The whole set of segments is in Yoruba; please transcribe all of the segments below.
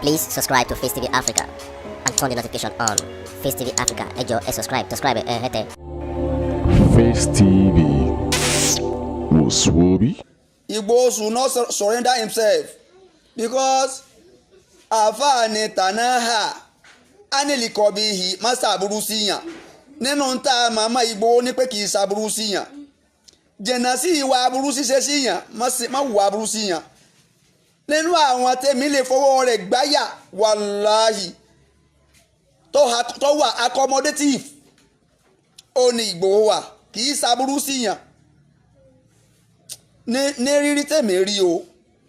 Please subscribe to Face TV Africa and turn the notification on. Face TV Africa, ẹ jọ̀ọ́, ẹ subscribe, subscribe ẹ hẹ́tẹ̀. Face TV wò sùwòbí. Igboho should not surrender himself because àáfàá ni tànáhà ánìlìkọ̀bí má ṣàbúrú síyàn nínú tá a màmá Igboho ní pé kì í ṣàbúrú síyàn. Jìnnà sí ìwà aburú ṣíṣe síyàn, má hùwà aburú síyàn. Nínú àwọn tèmi lè fọwọ́ rẹ̀ gbáyà, wàláhì, tó wà accommodative, ó ní Ìgbòho wà, kì í ṣàbúrú síyàn ní rírí tèmi rí o.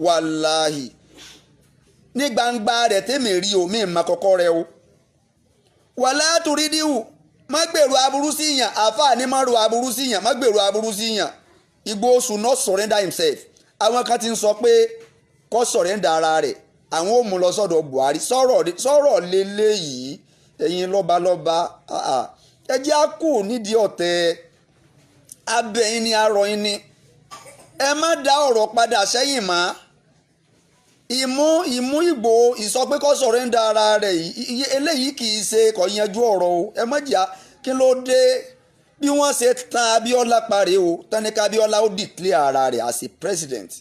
Wàláhì, ní gbangba rẹ̀ tèmi rí o, mí mà kọ́kọ́ rẹ o. Wàlá turídìí, má gbèrò aburú síyàn. Àáfàá ní má ro aburú síyàn, má gbèrò aburú síyàn. Igboho should not surrender himself. Àwọn kan ti ń sọ pé kó surrender ara rẹ̀, àwọn ò mú lọ sọ́dọ̀ Buhari. Sọ̀rọ̀ sọ̀rọ̀ lélẹ́yìí. Ẹ̀yin lọ́balọ́ba, ah, ah, ẹ jẹ́ á kù nídìí ọ̀tẹ̀ abẹ́yìn ni arọ yín ni. Ẹ má dá ọ̀rọ̀ padà sẹ́yìn mọ́. Ìmú Ìgbòho, ìsọ pé kó surrender ara rẹ̀ yìí, eléyìí kì í ṣe kò yanjú ọ̀rọ̀ o. Ẹ má jà. Kí ló dé? Bí wọ́n ṣe tan Abíọ́lá parí o, tani ká Abíọ́lá ó declare ara rẹ̀ as a president.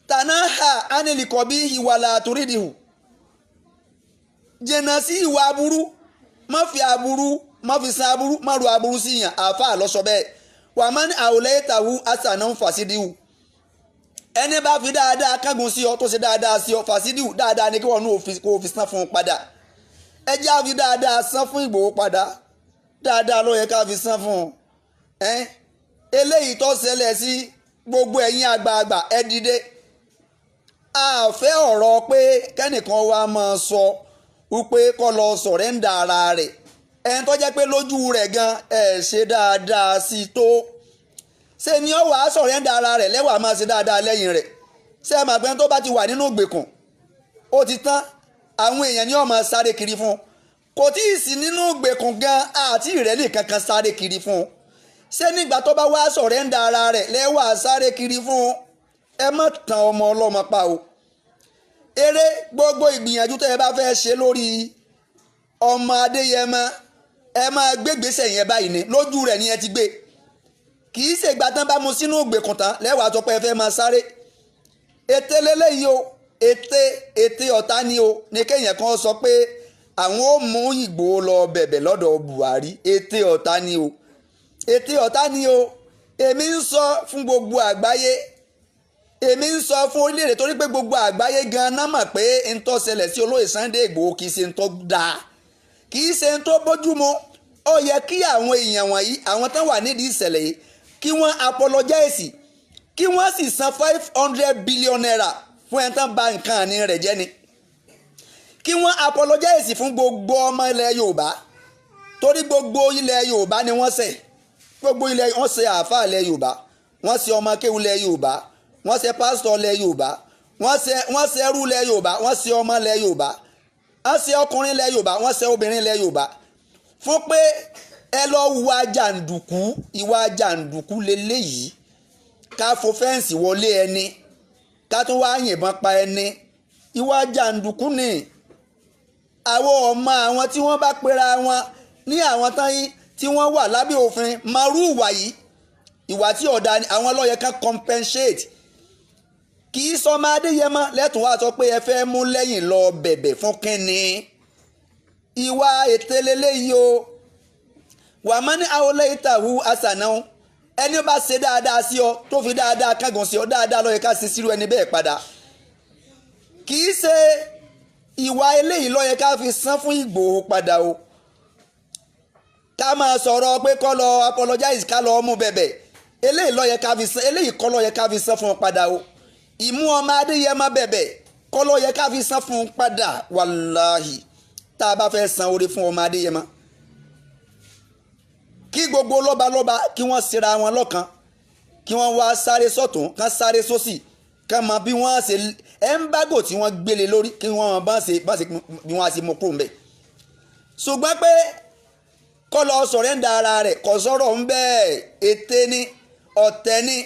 Tànáhà ánìlìkọ̀bí ìwàlà àtúrídìhù, jìnnà sí ìwà aburú, má fi aburú, má fi san aburú, má ro aburú sí yàn. Àáfàá lọ sọ bẹ́ẹ̀. Wàmán àwòlẹ́tàwù àṣànà fàṣídìhù, ẹni bá fi dáadáa kángun sí ọ, tó ṣe dáadáa sí ọ, fàṣídìhù, dáadáa ni kí wọ́n ní kó o fi san fún un padà. Ẹ jẹ́ á fi dáadáa san fún Ìgbòho padà. Dáadáa ló yẹ ká fi san fún un. Ẹ eléyìí tó ṣẹlẹ̀ sí gbogbo ẹ̀yin àgbààgbà, ẹ dìde. A fẹ́ ọ̀rọ̀ pé kẹ́nìkan wá máa sọ wípé kó lọ surrender ara rẹ̀. Ẹni tó jẹ́ pé lójú rẹ̀ gan ẹ̀ ṣe dáadáa sí i tó ṣe ni ó wàá surrender ara rẹ̀, lẹ́wàá máa ṣe dáadáa lẹ́yìn rẹ̀. Ṣé ẹ máa pẹ́ tó bá ti wà nínú ìgbèkùn, ó ti tán, àwọn èèyàn ni ó máa sáré kiri fún un. Kò tí ì sí nínú ìgbèkùn gan àti ìrẹ́lì kankan sáré kiri fún un. Ṣé nígbà tó bá wá surrender ara rẹ̀ lẹ́wàá sáré kiri fún un? Ẹ má tan ọmọ ọlọ́mọ pa o. Eré gbogbo ìgbìyànjú tẹ́ ẹ bá fẹ́ ṣe lórí ọmọ Adéyẹmọ, ẹ máa gbégbèsè yẹn báyìí ni, lójú rẹ̀ ni ẹ ti gbé. Kì í ṣègbà tán bá mu sínú ìgbèkùn tán lẹ́wàá sọ pé ẹ fẹ́ máa sáré. Ète lélẹ́yìí o, ète ọ̀tá ni o. Ní kéèyàn kan sọ pé àwọn ò mú Ìgbòho lọ bẹ̀bẹ̀ lọ́dọ̀ Buhari, ète ọ̀tá ni o, ète ọ̀tá ni o. Èmi ń sọ fún gbogbo àgbáyé, èmi ń sọ fún orílẹ̀-èdè, torí pé gbogbo àgbáyé gan-an mọ̀ pé ń tó ṣẹlẹ̀ sí olóyè Sunday Ìgbòho kì í ṣe ń tó dáa, kì í ṣe ń tó bójúmu. Ó yẹ kí àwọn èèyàn wọ̀nyí, àwọn tán wà nídìí ìṣẹ̀lẹ̀ yìí, kí wọ́n apologize, kí wọ́n sì san ₦500 billion fún ẹni tán bà nǹkan àní rẹ̀ jẹ́ ni. Kí wọ́n apologize fún gbogbo ọmọ ilẹ̀ Yorùbá, torí gbogbo ilẹ̀ Yorùbá ni wọ́n ṣẹ̀. Gbogbo ilẹ̀ wọ́n ṣe, àáfàá ilẹ̀ Yorùbá wọ́n ṣe, ọmọ kéwú ilẹ̀ Yorùbá wọ́n ṣe, pásítọ̀ ilẹ̀ Yorùbá wọ́n ṣe, wọ́n ṣe ẹrú ilẹ̀ Yorùbá wọ́n ṣe, ọmọ ilẹ̀ Yorùbá wọ́n ṣe, ọkùnrin ilẹ̀ Yorùbá wọ́n ṣe, obìnrin ilẹ̀ Yorùbá, fún pé ẹ lọ wá jàǹdùkú. Ìwà jàǹdùkú leléyìí, ká fo fence wọlé ẹni, ká tún wá yìnbọn pa ẹni, ìwà jàǹdùkú ni. Àwọn ọmọ àwọn tí wọ́n bá pera wọn ní àwọn tán yín tí wọ́n wà lábẹ́ òfin marú ìwà yìí, ìwà tí ọ̀dà ni, àwọn ló yẹ ká compensate. Kì í sọmọ Adéyẹmọ lẹ́tùn wá sọ pé ẹ fẹ́ mú lẹ́yìn lọ bẹ̀bẹ̀ fún kínní. Ìwà ète leléyìí o. Wàmọ́ ní àwọlé ìtàwù àṣànáà, ẹni bá ṣe dáadáa sí ọ, tó fi dáadáa kángun sí ọ, dáadáa ló yẹ ká ṣe sírú ẹni bẹ́ẹ̀ padà. Kì í ṣe ìwà eléyìí ló yẹ ká fi san fún Ìgbòho padà o. Ká máa sọ̀rọ̀ pé kó lọ apologize, ká lọ mú bẹ̀bẹ̀, eléyìí ló yẹ ká fi san, eléyìí kọ́ ló yẹ ká fi san fún ọ padà o. Ìmú ọmọ Adéyẹmọ bẹ̀bẹ̀ kọ́ ló yẹ ká fi san fún un padà. Wàláhì, tá a bá fẹ́ san oore fún ọmọ Adéyẹmọ, kí gbogbo lọ́balọ́ba kí wọ́n ṣera wọn lọ́kan, kí wọ́n wá sáré sọ́tún, kán sáré sósì, kán mọ bí wọ́n ṣe embargo tí wọ́n gbélé lórí, kí wọ́n bá ṣe bí wọ́n á ṣe mú kúrò ńbẹ̀. Ṣùgbọ́n pé kó lọ surrender ara rẹ̀, kò sọ̀rọ̀ ń bẹ́ẹ̀. Ète ni, ọ̀tẹ̀ ni,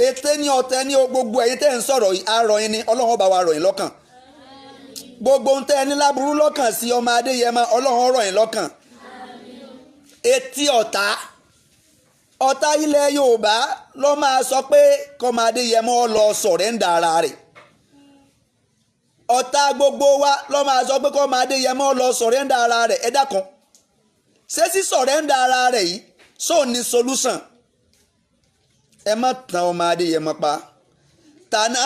ète ni, ọ̀tẹ̀ ni o. Gbogbo ẹ̀yin tẹ́ ń sọ̀rọ̀ yìí, á rọ̀ yín ni. Ọlọ́run bá wa rọ̀ yín lọ́kàn. Gbogbo ń tẹ́ ẹni láburú lọ́kàn sí ọmọ Adéyẹmọ, Ọlọ́run ọ̀rọ̀ yín lọ́kàn. Etí ọ̀tá ọ̀tá ilẹ̀ Yorùbá ló máa sọ pé kọ́mọ Adéyẹmọ lọ surrender ara rẹ̀. Ọ̀tá gbogbo wa ló máa sọ pé kọ́mọ Adéyẹmọ lọ surrender ara rẹ̀. Ẹ dákun, ṣé sí surrender ara rẹ̀ yìí sóò ní solution? Ẹ má tan ọmọ Adéyẹmọ pa tànà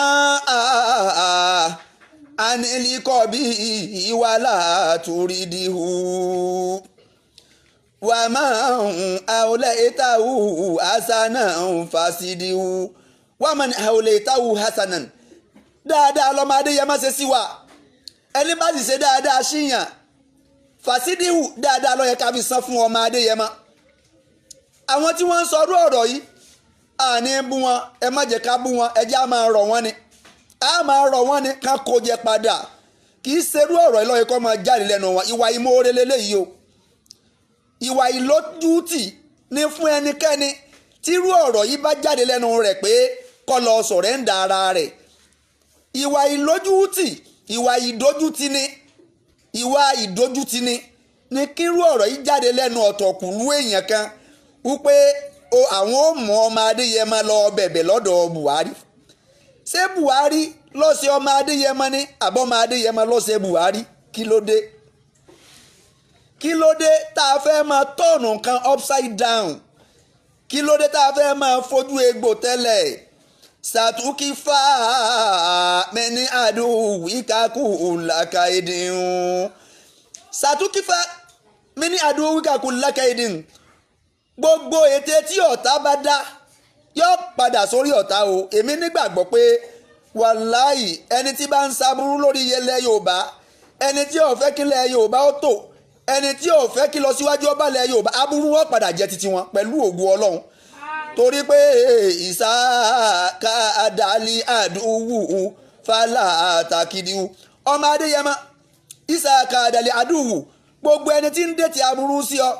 anilikọ bí ìwàlà tùrìdìhù wà máa ń àwòlẹ̀ ìtàwù hasana fàṣídìhù wà máa ń àwòlẹ̀ ìtàwù hasanan. Dáadáa lọ́mọ Adéyẹmọ ṣe sí wa. Ẹni bá sì ṣe dáadáa síyàn, fàṣídìhù, dáadáa ló yẹ ká fi san fún ọmọ Adéyẹmọ. Àwọn tí wọ́n ń sọrú ọ̀rọ̀ yìí, àní bú wọn, ẹ má jẹ́ ká bú wọn. Ẹ jẹ́ á máa rọ̀ wọ́n ni, á máa rọ̀ wọ́n ni ká kó jẹ padà. Kì í ṣerú ọ̀rọ̀ yìí ló yẹ kó máa jáde lẹ́nu wọn. Ìwà ìmoore lélẹ́yìí o, ìwà ìlójútì ní fún ẹnikẹ́ni tírú ọ̀rọ̀ yìí bá jáde lẹ́nu rẹ̀ pé kó lọ surrender ara rẹ̀. Ìwà ìlójútì, ìwà ìdójútì ni, ìwà ìdójútì ni ní kírú ọ̀rọ̀ yìí jáde lẹ́nu ọ̀tọ̀kùlú èèyàn kan wípé o àwọn ò mú ọmọ Adéyẹmọ lọ bẹ̀bẹ̀ lọ́dọ̀ Buhari. Ṣé Buhari ló ṣe ọmọ Adéyẹmọ ní àbọ̀mọ Adéyẹmọ ló ṣe Buhari? Kí ló dé? Kí ló dé tá a fẹ́ máa turn nǹkan upside down? Kí ló dé tá a fẹ́ máa fojú egbò tẹ́lẹ̀? Sàtúkì fà mẹ́ni àdúwìkàkù làkàìdìn. Sàtúkì fà mẹ́ni àdúwìkàkù làkàìdìn. Gbogbo ète tí ọ̀tá bá dá yóò padà sórí ọ̀tá o. Èmi nígbàgbọ́ pé wàláì, ẹni tí bá ń saburú lórí ilẹ̀ Yorùbá, ẹni tí ò fẹ́ kílẹ̀ Yorùbá ó tò, ẹni tí ò fẹ́ kí lọ síwájú ọba ilẹ̀ Yorùbá, aburú wọn padà jẹ́ titi wọn pẹ̀lú ògùn Ọlọ́run, torí pé ìsáká adali àdúwù fàlà àtàkìdíwù. Ọmọ Adéyẹmọ, ìsáká adali àdúwù, gbogbo ẹni tí ń dètè aburú sí ọ,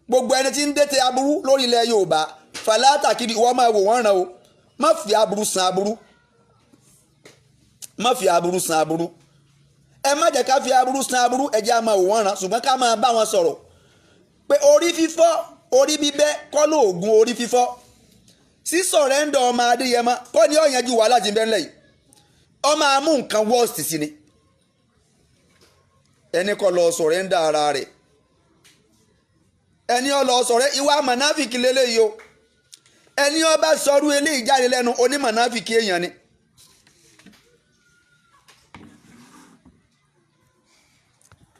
gbogbo ẹni tí ń dètè aburú lórí ilẹ̀ Yorùbá, fàlà àtàkìdí, wọ́n máa wò wọ́n ràn o. Má fi aburú san aburú, má fi aburú san aburú. Ẹ má jẹ́ ká fi aburú san aburú. Ẹ jẹ́ á máa wò wọ́n ràn, ṣùgbọ́n ká máa bá wọn sọ̀rọ̀ pé orí fífọ́, orí bíbẹ́ kọ́ lóògùn orí fífọ́. Sí surrender ọmọ Adéyẹmọ kọ́ ni ó yanjú wàhálà tí ń bẹ ńlẹ̀ yìí. Ọmọ amú nǹkan worst sí ni ẹni kọ́ lọ surrender ara rẹ̀. Ẹni ó lọ sọ̀rẹ́, ìwà mọ̀náfìkì lélẹ́yìí o. Ẹni ó bá sọrú eléyìí jáde lẹ́nu, onímọ̀náfìkì èèyàn ni.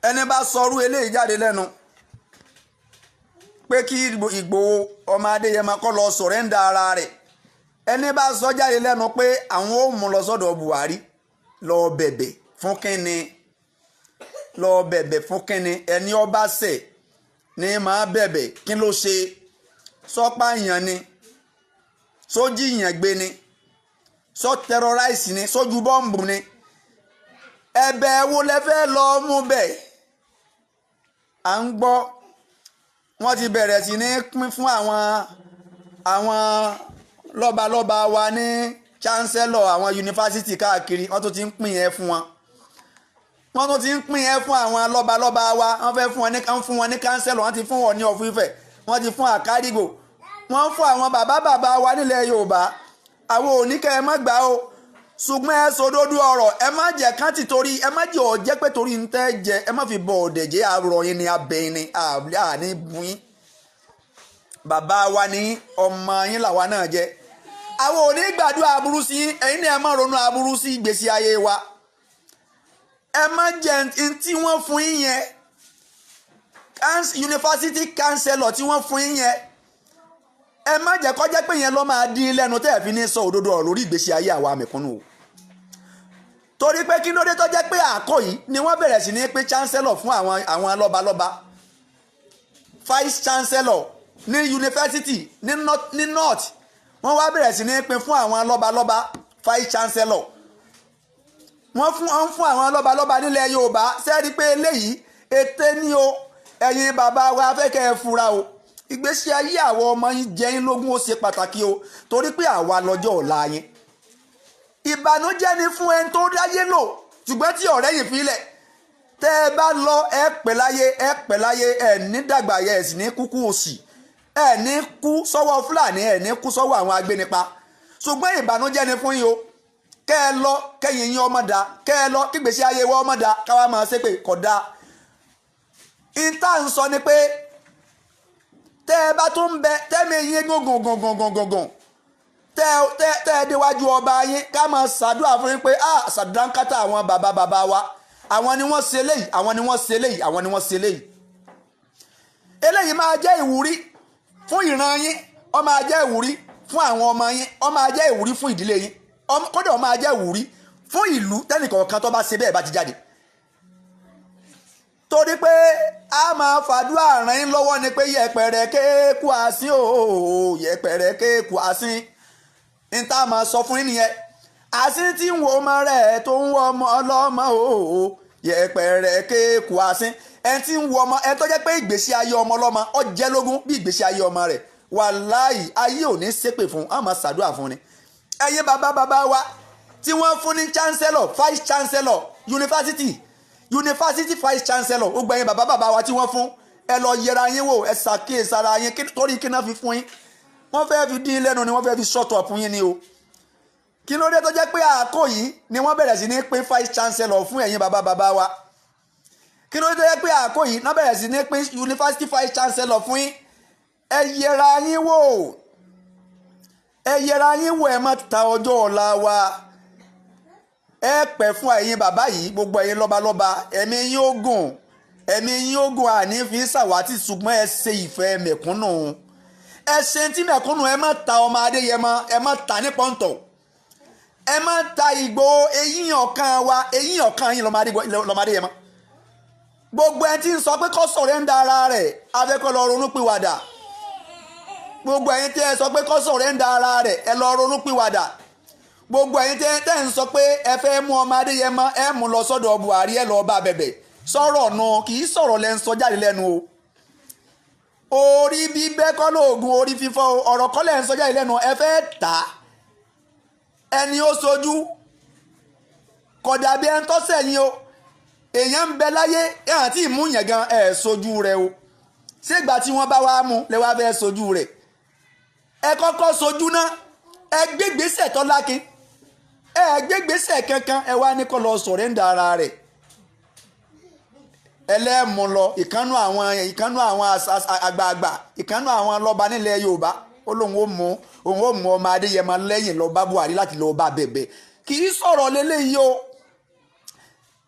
Ẹni bá sọrú eléyìí jáde lẹ́nu pé kí Ìgbòho ọmọ Adéyẹmọ kó lọ surrender ara rẹ̀, ẹni bá sọ jáde lẹ́nu pé àwọn ò mú lọ sọ́dọ̀ Buhari lọ bẹ̀bẹ̀ fún kínni, lọ bẹ̀bẹ̀ fún kínni? Ẹni ó bá ṣẹ̀ ní máa bẹ̀bẹ̀. Kí ló ṣe? Sọ́pà yàn ni? Sójì yàn gbé ni? Sọ terrorize ni? Sójú bọ́ǹbù ni? Ẹ̀bẹ̀ wo lẹ fẹ́ lọ mú bẹ̀? À ń gbọ́ wọ́n ti bẹ̀rẹ̀ sí ní pín fún àwọn lọ́balọ́ba wa ní chancellor àwọn yunifásitì káàkiri. Wọ́n tún ti ń pín yẹn fún wọn, wọ́n tún ti ń pín yẹn fún àwọn lọ́balọ́ba wa. Wọ́n fẹ́ fún wọn ní, wọ́n fún wọn ní chancellor. Wọ́n ti fún wọn ní ọ̀fun Ifẹ̀, wọ́n ti fún Àkárìgbò, wọ́n fún àwọn bàbá bàbá wa nílẹ̀ Yorùbá. Àwọn ò ní kẹ́ ẹ má gbà o, ṣùgbọ́n ẹ sòdodo ọ̀rọ̀. Ẹ má jẹ́ kán ti torí, ẹ má jẹ́ ọ̀jẹ́ pé torí ń tẹ́ jẹ, ẹ má fi bọ ọ̀dẹ̀ jẹ́. Àrọ̀ yín ni, abẹ́ yín ni, àní bu yín. Bàbá wa ní, ọmọ yín làwa náà jẹ́. Àwọn ò ní gbàdúrà aburú sí yín. Ẹ̀yin náà, ẹ má ronú aburú sí ìgbésí ayé wa. Ẹ má jẹ́ n tí wọ́n fún yín yẹn, university chancellor tí wọ́n fún yín yẹn, ẹ má jẹ́ kó jẹ́ pé yẹn ló máa dín lẹ́nu tẹ́ ẹ̀ fi ní sọ òdodo ọ̀rọ̀ lórí ìgbésí ayé àwa mẹ̀kúnnù o. Torí pé kí ló dé tó jẹ́ pé àkọ́ yìí ni wọ́n bẹ̀rẹ̀ sí ní pé chancellor fún àwọn lọ́balọ́ba, vice chancellor ní yunifásitì ní north, wọ́n wá bẹ̀rẹ̀ sí ní pín fún àwọn lọ́balọ́ba vice chancellor, wọ́n fún àwọn lọ́balọ́ba nílẹ̀ Yorùbá? Sẹ́ẹ̀rí pé eléyìí ète ní o. Ẹ̀yin bàbá wa, fẹ́ kẹ́ ẹ fura o. Ìgbésí ayé àwọn ọmọ yín jẹ́ yín lógún, ó ṣe pàtàkì o, torí pé àwa lọ́jọ́ ọ̀la yín. Ìbànújẹ́ ni fún ẹni tó dáyé lò ṣùgbọ́n tí ọ̀rẹ́ yìí fi lẹ̀. Tẹ́ ẹ bá lọ, ẹ pẹ́ láyé, ẹ pẹ́ láyé. Ẹ ní dàgbà yẹ, ẹ sì ní kúkú òṣì, ẹ ní kú sọ́wọ́ Fúlàní, ẹ ní kú sọ́wọ́ àwọn agbénipa. Ṣùgbọ́n ìbànújẹ́ ni fún yín o, kẹ́ ẹ lọ, kẹ́yìn yín ọmọ da, kẹ́ ẹ lọ, kígbèsí ayé wa ọmọ da, káwa máa ṣépè kódà. Ìta ń sọ ni pé tẹ́ ẹ bá tún bẹ tẹ́mi yín gùn gùn gùn gùn gùn gùn, tẹ́ ẹ déwájú ọba yín, ká máa ṣàdúrà fún yín pé ah, ṣàdánkátà àwọn bàbá bàbá wa, àwọn ni wọ́n ṣe léyìí, àwọn ni wọ́n ṣe léyìí, àwọn ni wọ́n ṣe léyìí. Eléyìí máa jẹ́ ìwúrí fún ìran yín, ó máa jẹ́ ìwúrí fún àwọn ọmọ yín, ó máa jẹ́ ìwúrí fún ìdílé yín, kódà ó máa jẹ́ ìwúrí fún ìlú tẹ́nìkọ̀ọ̀kan tó bá ṣe bẹ́ẹ̀ bá ti jáde, torí pé a máa fàdúrà ràn yín lọ́wọ́ ni pé yẹpẹrẹ kéèkù àsín o, yẹpẹrẹ kéèkù àsín ní tá a máa sọ fún yín nìyẹn. Àsín tí ń wo ọmọ rẹ̀ tó ń wọ ọmọ ọlọ́mọ o, yẹpẹrẹ kéèkù àsín. Ẹni tí ń wo ọmọ ẹ tó jẹ́ pé ìgbésí ayé ọmọ ọlọ́mọ ó jẹ́ lógún bí ìgbésí ayé ọmọ rẹ̀, wàláì, ayé ò ní ṣépè fún, a máa ṣàdúrà fún ni. Ẹ̀yin bàbá bàbá wa tí wọ́n fún ní chancellor, vice chancellor university, university vice chancellor, ó gbẹ̀yìn bàbá bàbá wa tí wọ́n fún, ẹ lọ yẹra yín wò, ẹ ṣàkíyèsára yín. Torí kí náà fi fún yín? Wọ́n fẹ́ fi dín lẹ́nu ni, wọ́n fẹ́ fi shut up yín ni o. Kí ló dé tó jẹ́ pé àákò yìí ni wọ́n bẹ̀rẹ̀ sí ní pín vice chancellor fún ẹ̀yin bàbá bàbá wa? Kí ló dé tó jẹ́ pé àákò yìí náà bẹ̀rẹ̀ sí ní pín university vice chancellor fún yín? Ẹ yẹra yín wò, ẹ yẹra yín wò, ẹ má ta ọjọ́ ọ̀la wa. Ẹ pẹ́ fún ẹ̀yin bàbá yìí, gbogbo ẹ̀yin lọ́balọ́ba, ẹ̀mí yín ó gùn, ẹ̀mí yín ó gùn, àní fi ṣàwátì. Ṣùgbọ́n ẹ ṣe ìfẹ́ mẹ̀kúnnù, ẹ ṣe tí mẹ̀kúnnù. Ẹ má ta ọmọ Adéyẹmọ, ẹ má ta ní pọ́ńtọ̀, ẹ má ta Ìgbòho. Eyín ọ̀kan wa, eyín ọ̀kan yín lọ́mọ Adéyẹmọ. Gbogbo ẹ tí ń sọ pé kó surrender ara rẹ̀, afẹ́kọ́ lọ ronú pìwàdà. Gbogbo ẹ̀yin tí ẹ sọ pé kó surrender ara rẹ̀, ẹ lọ ronú pìwàdà. Gbogbo ẹ̀yin tẹ́ ń sọ pé ẹ fẹ́ mú ọmọ Adéyẹmọ, ẹ mú lọ sọ́dọ̀ Buhari, ẹ lọ bá bẹ̀bẹ̀, sọ̀rọ̀ nù, kì í sọ̀rọ̀ lẹ́ ń sọ jáde lẹ́nu o. Orí bíbẹ́ kọ́ lóògùn orí fífọ́ o, ọ̀rọ̀ kọ́ lẹ́ ń sọ jáde lẹ́nu. Ẹ fẹ́ tà á, ẹni ó sojú kódà bí ẹni tó sẹ̀yìn o. Èèyàn ń bẹ láyé ẹ̀ àti ìmúyàn gan ẹ̀ sojú rẹ o. Ṣégbà tí wọ́n bá wá mú lẹ wá fẹ́ sojú rẹ̀? Ẹ kọ́kọ́ sojú ná, ẹ gbégbèsè tó lákin, ẹ gbégbèsè kankan, ẹ wá ní kó lọ surrender ara rẹ̀. Ẹlẹ́mú lọ ìkànnú àwọn àgbààgbà, ìkànnú àwọn lọ́ba nílẹ̀ Yorùbá, ó lóun ó mú, òun ó mú ọmọ Adéyẹmọ lẹ́yìn lọ bá Buhari láti lọ bá bẹ̀bẹ̀. Kì í sọ̀rọ̀ lélẹ́yìí o.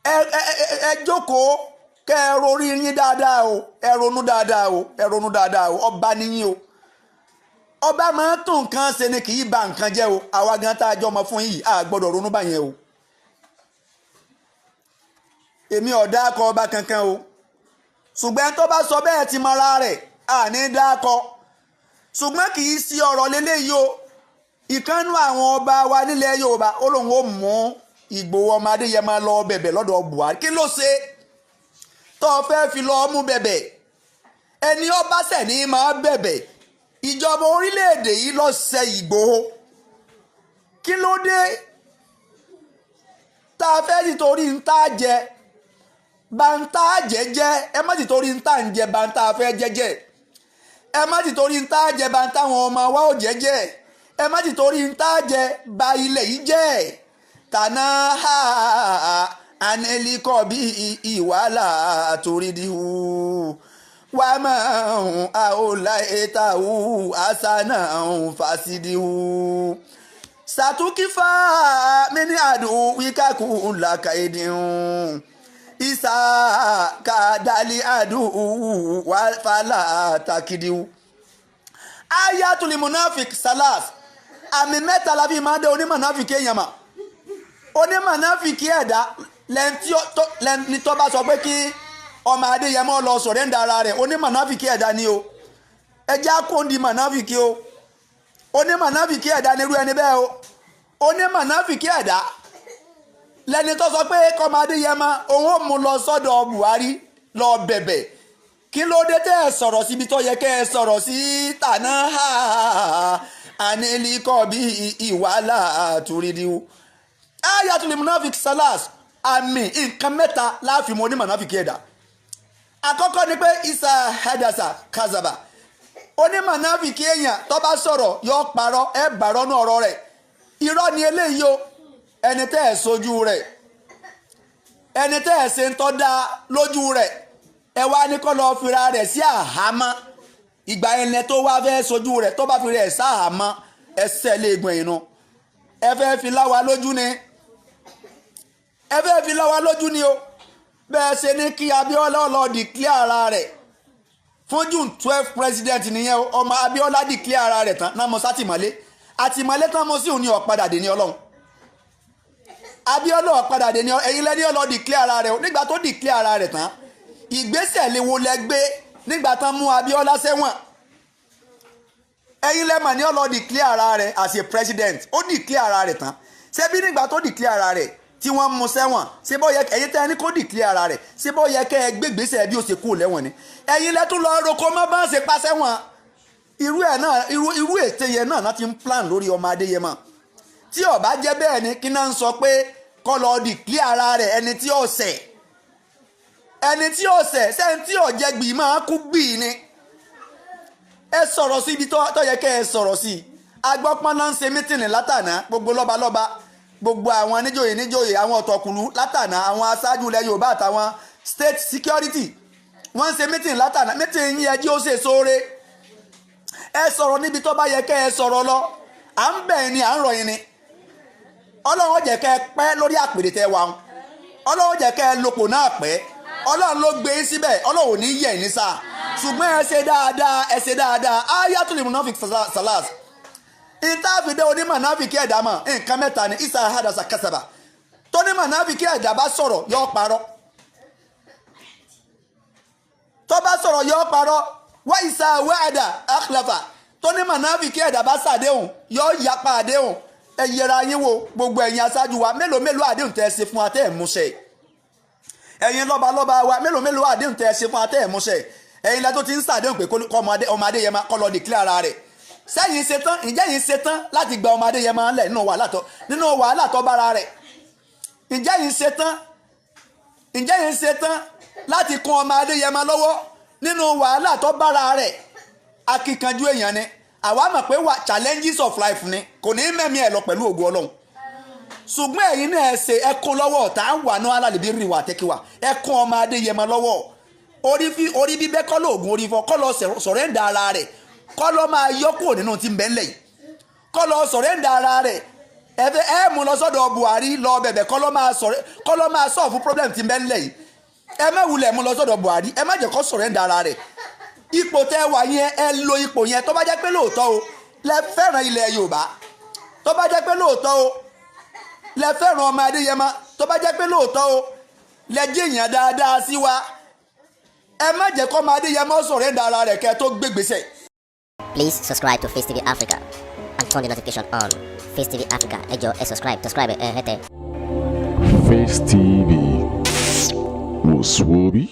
Ẹ ẹ ẹ jókòó kẹ́ ẹ rorí yín dáadáa o, ẹ ronú dáadáa o, ẹ ronú dáadáa o. Ọba níyìn o, ọba máa ń tún nǹkan ṣe ni, kì í ba nǹkan jẹ́ o. Àwa gan tá a jọ ọmọ fún yìí, a gbọ́dọ̀ ronú báyẹn o. Èmi ò dákọ ọba kankan o, ṣùgbọ́n tó bá sọ bẹ́ẹ̀ ti mọ́ra rẹ̀, àní dákọ. Ṣùgbọ́n kì í sí ọ̀rọ̀ lélẹ́yìí o. Ìkànnú àwọn ọba wa nílẹ̀ Yorùbá, ó lóun ó mú Ìgbòho ọmọ Adéyẹmọ lọ bẹ̀bẹ̀ lọ́dọ̀ Buhari. Kí ló ṣe tó o fẹ́ fi lọ́ọ́ mú bẹ̀bẹ̀? Ẹni ọba ṣẹ̀ ní máa bẹ̀bẹ̀. Ìjọba orílẹ̀-èdè yìí ló ṣe Ìgbòho. Kí ló dé tá a fẹ́ nítorí ń tá jẹ bàǹtà jẹ́jẹ́? Ẹ má ti torí ń tà ń jẹ bàǹtà fẹ́ jẹ́jẹ́. Ẹ má ti torí ń tá jẹ bàǹtà àwọn ọmọ wa ò jẹ́jẹ́. Ẹ má ti torí ń tá jẹ ba ilẹ̀ yìí jẹ́. Tànà ha anelikọ bí ìwàlà torí dihu wà máa ń àwòlá ètàwù àṣànà fàṣídìhù sàtúkìfà mí àdùn wíkàkù làkàìdìhùn isa kadali adu wà fàlà takidiwu. Ayatul munafik salas, àmì mẹ́ta la fi máa ń dé onímọ̀náfìkì èèyàn mà. Onímọ̀náfìkì ẹ̀dá lẹ́ni tó bá sọ pé kí ọmọ Adéyẹmọ lọ surrender ara rẹ̀, onímọ̀náfìkì ẹ̀dá ni o. Ẹjẹ́ àkóńdì mọ̀náfìkì o. Onímọ̀náfìkì ẹ̀dá nírú ẹni bẹ́ẹ̀ o. Onímọ̀náfìkì ẹ̀dá lẹ́ni tó sọ pé kọ́mọ Adéyẹmọ, òun ò mú lọ sọ́dọ̀ Buhari lọ bẹ̀bẹ̀. Kí ló dé tẹ́ ẹ sọ̀rọ̀ síbi tó yẹ kẹ́ ẹ sọ̀rọ̀ sí? Tànà ha anílíkọ̀ bí ìwàlà àtúrídìí. Ayatul munafik salas. Àmì nǹkan mẹ́ta láàfin mọ onímọ̀nàfíkì ẹ̀dá. Àkọ́kọ́ ni pé إذا حدث كذب. Onímọ̀nàfíkì èèyàn tó bá sọ̀rọ̀, yóò parọ́. Ẹ bàrọ́ nú ọ̀rọ̀ rẹ̀, irọ́ ni eléyìí o. Ẹni tẹ́ ẹ̀ sojú rẹ̀, ẹni tẹ́ ẹ̀ ṣe ń tọ́ da lójú rẹ̀, ẹ wá ní kó lọ́ọ́ fira rẹ̀ sí àhámọ́. Ìgbà yẹn tó wá fẹ́ sojú rẹ̀, tó bá fi rẹ̀ sáhàámọ́, ẹsẹ̀ léegun ẹ̀yìn nu. Ẹ fẹ́ fi láwa lójú ni, ẹ fẹ́ fi láwa lójú ni o. Bẹ́ẹ̀ ṣe ní kí Abíọ́lá lọ declare ara rẹ̀ fún June 12 president nìyẹn o. Ọmọ Abíọ́lá declare ara rẹ̀ tán náà mọ sátìmọ́lé. Àtìmọ́lé tán mọ sí òun ní ọ̀padà dé ní Ọlọ́run. Abíọ́lá ọ̀padà dé ní ẹ̀yin lẹ́ni ọlọ́ declare ara rẹ̀ o. Nígbà tó declare ara rẹ̀ tán, ìgbésẹ̀ léwo lẹ gbé nígbà tán mú Abíọ́lá sẹ́wọ̀n? Ẹ̀yin lẹ́mọ̀ ní ọlọ́ declare ara rẹ̀ as a president. Ó declare ara rẹ̀ tán, ṣebí nígbà tó declare ara rẹ̀ tí wọ́n mú sẹ́wọ̀n, ṣé bó yẹ ẹ̀yin tẹ́ ẹ ní kó declare ara rẹ̀, ṣé bó yẹ kẹ́ ẹ gbégbèsè bí ó ṣe kú lẹ́wọ̀n ni? Ẹ̀yin lẹ́tún lọ roko mọ́ bá ń ṣe pa sẹ́wọ̀n. Irú ẹ̀ náà, irú ète yẹn náà láti ń plan lórí ọmọ Adéyẹmọ. Tí ó bá jẹ́ bẹ́ẹ̀ ni, kí náà ń sọ pé kó lọ declare ara rẹ̀? Ẹni tí ó ṣẹ̀, ẹni tí ó ṣẹ̀, sẹ́ni tí ó jẹ́ gbì máa kú gbì ni. Ẹ sọ̀rọ̀ sí ibi tó yẹ kẹ́ ẹ sọ̀rọ̀ sí. Agbọ́pọ́n náà ń ṣe meeting látànà, gbogbo lọ́balọ́ba, gbogbo àwọn níjòyè níjòyè, àwọn ọ̀tọ̀kùlú látànà, àwọn aṣáájú ilẹ̀ Yorùbá àtàwọn state security, wọ́n ń ṣe meeting látànà. Meeting yín, ẹjí ó ṣe sóore. Ẹ sọ̀rọ̀ níbi tó bá yẹ kẹ́ ẹ sọ̀rọ̀ lọ. À ń bẹ̀ ni, à ń rọ̀ yín ni. Ọlọ́run ó jẹ́ kẹ́ ẹ pẹ́ lórí àpèrè tẹ́ wa. Ọlọ́run ó jẹ́ kẹ́ ẹ lopò náà pẹ́. Ọlọ́run ló gbé yín síbẹ̀, Ọlọ́run ò ní yẹ̀ ní sáà. Ṣùgbọ́n ẹ ṣe dáadáa, ẹ ṣe dáadáa. آيات المنافق ثلاث. Ìtàfidé onímọ̀náfìkì ẹ̀dá mọ̀, nǹkan mẹ́ta ni. إذا حدث كذب. Tónímọ̀náfìkì ẹ̀dá bá sọ̀rọ̀, yóò parọ́. Tó bá sọ̀rọ̀, yóò parọ́. وإذا وعد أخلف. Tónímọ̀náfìkì ẹ̀dá bá ṣàdéhùn, yóò yapa àdéhùn. Ẹ yẹra yín wo, gbogbo ẹ̀yin aṣáájú wa, mélòó mélòó àdéhùn tẹ́ ẹ ṣe fún wa tẹ́ ẹ̀ múṣẹ? Ẹ̀yin lọ́balọ́ba wa, mélòó mélòó àdéhùn tẹ́ ẹ ṣe fún wa tẹ́ ẹ̀ múṣẹ? Ẹ̀yin lẹ́ tó ti ń ṣàdéhùn pé kọ́ ọmọ Adéyẹmọ kó lọ declare ara rẹ̀. Sẹ́yìn ṣe tán? Ǹjẹ́ yìí ṣe tán láti gba ọmọ Adéyẹmọ lẹ̀ nínú wàhálà tó bára rẹ̀? Ǹjẹ́ yìí ṣe tán? Ǹjẹ́ yìí ṣe tán láti kún ọmọ Adéyẹmọ lọ́wọ́ nínú wàhálà tó bára rẹ̀? Akíkanjú èèyàn ni. Àwa mọ̀ pé wà challenges of life ni, kò ní mẹ́mí ẹ̀ lọ pẹ̀lú ògo Ọlọ́run. Ṣùgbọ́n ẹ̀yin náà, ẹ ṣe ẹkún lọ́wọ́ tá à ń wà náà alálìbí rí wà tẹ́kíwà. Ẹkún ọmọ Adéyẹmọ lọ́wọ́. Orí bíbẹ́ kọ́ lóògùn orí fọ́. Kọ́ lọ surrender ara rẹ̀, kọ́ lọ máa yọ kúrò nínú tí ń bẹ́ ńlẹ̀ yìí. Kọ́ lọ surrender ara rẹ̀. Ẹ fẹ́ ẹ mú lọ sọ́dọ̀ Buhari lọ bẹ̀bẹ̀, kọ́ lọ máa solve problem tí ń bẹ́ ńlẹ̀ yìí. Ẹ má wulẹ̀ mú lọ sọ́dọ̀ Buhari. Ẹ má jẹ́ kó surrender ara rẹ̀. Ipò tẹ́ wà yẹn, ẹ lo ipò yẹn. Tó bá jẹ́ pé lóòótọ́ o lẹ fẹ́ràn ilẹ̀ Yorùbá, tó bá jẹ́ pé lóòótọ́ o lẹ fẹ́ràn ọmọ Adéyẹmọ, tó bá jẹ́ pé lóòótọ́ o lẹ jẹ́ èèyàn dáadáa sí wa, ẹ má jẹ́ kó ọmọ Adéyẹmọ surrender ara rẹ̀ kẹ́ tó gbégbèsè. Please subscribe to Face TV Africa and turn the notification on. Face TV Africa, ẹ jọ̀ọ́, ẹ subscribe, subscribe ẹ hẹ́tẹ̀. Face TV was Swoby.